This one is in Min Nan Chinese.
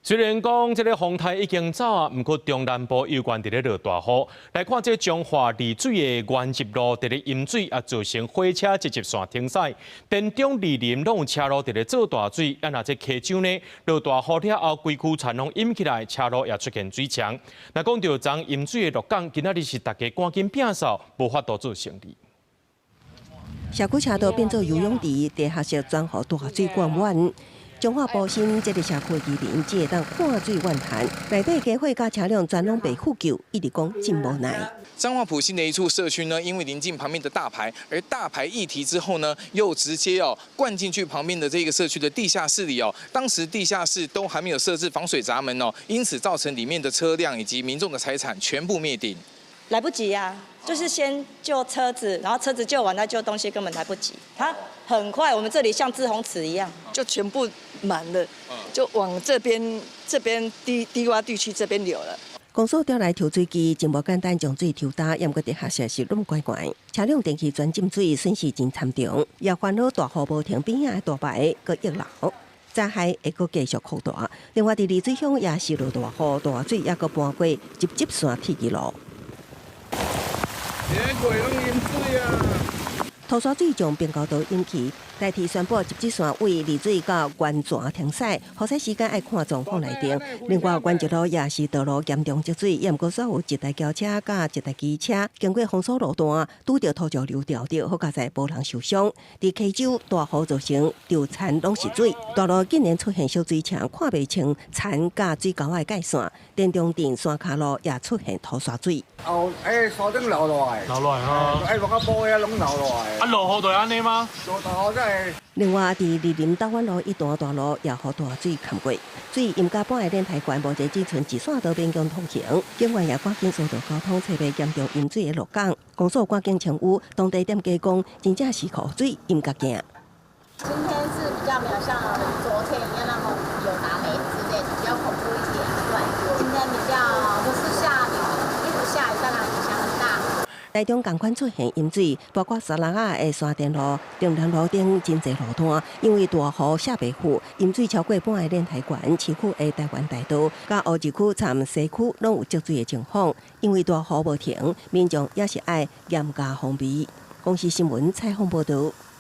雖然講這个風颱已經走啊，毋過中南部猶原佇咧落大雨。來看這彰化麗水的原集路佇咧淹水，啊造成火車集集線停駛。田中二林攏有車路佇咧做大水，啊若這溪州呢落大雨了後，規區田攏淹起來，車路也出現水牆。若講著昨淹水的鹿港，今仔日是逐家趕緊摒掃，無法度做生意。社區車道變做游泳池，地下室全予大水灌滿。彰化埔心這个社區居民只會當看水怨嘆，內底家伙佮車輛全攏被呼救，一直講真無奈。彰化埔心的一處社區呢，因為臨近旁邊的大排，而大排溢堤之後呢，又直接哦灌進去旁邊的這個社區的地下室裡哦。當時地下室都還沒有設置防水閘門哦，因此造成裡面的車輛以及民眾的財產全部滅頂。來不及呀，就是先救車子，然後車子救完再救東西，根本來不及。它很快，我們這裡像滯洪池一樣，就全部滿了，就往這邊低窪地區這邊流了。公所調來抽水機，真無簡單將水抽焦，毋過地下室是攏懸懸，車輛電器全浸水，損失真慘重。也煩惱大雨無停，邊仔的大排閣溢流，災害會閣繼續擴大。另外，佇麗水鄉也是落大雨，大水也閣搬過集集線鐵支路。淹水啊！土沙水將平交道淹去，台鐵宣布集集線為麗水到源泉停駛，雨勢時間愛看狀況來定。另外，原集路也是道路嚴重積水，也毋過煞有一台轎車佮一台機車經過封鎖路段，拄著土石流掉著，好佳哉無人受傷。佇溪州大雨造成稻田攏是水，大路竟然出現小水牆，看袂清田佮水溝的界線。田中鎮山跤路也出現土沙水。哦，欸，山頂流落來，流落來吼，欸，落較埔遐攏流落來。啊，落雨就按呢嗎？落大雨才會。另外，佇二林豆灣路一段大路也予大水崁過，水淹甲半个蓮台懸，目前只賰一線道勉強通行。警員也趕緊疏導交通，揣袂嚴重淹水的鹿港。公所趕緊清淤，當地店家講，真正是苦水淹甲驚。今天是比較沒有像昨天一樣那麼有打雷之類的，比較恐怖一點。對，今天比較就是下雨，一直下雨，當然影響很大。台中仝款出現淹水，包括沙拉仔的山電路、中南路頂真濟路段，因為大雨下袂富，淹水超過半个蓮台懸，市區的台灣大道、佮烏日區參西區攏有積水的情況。因為大雨無停，民眾也是愛嚴加防備。公視新聞採訪報導。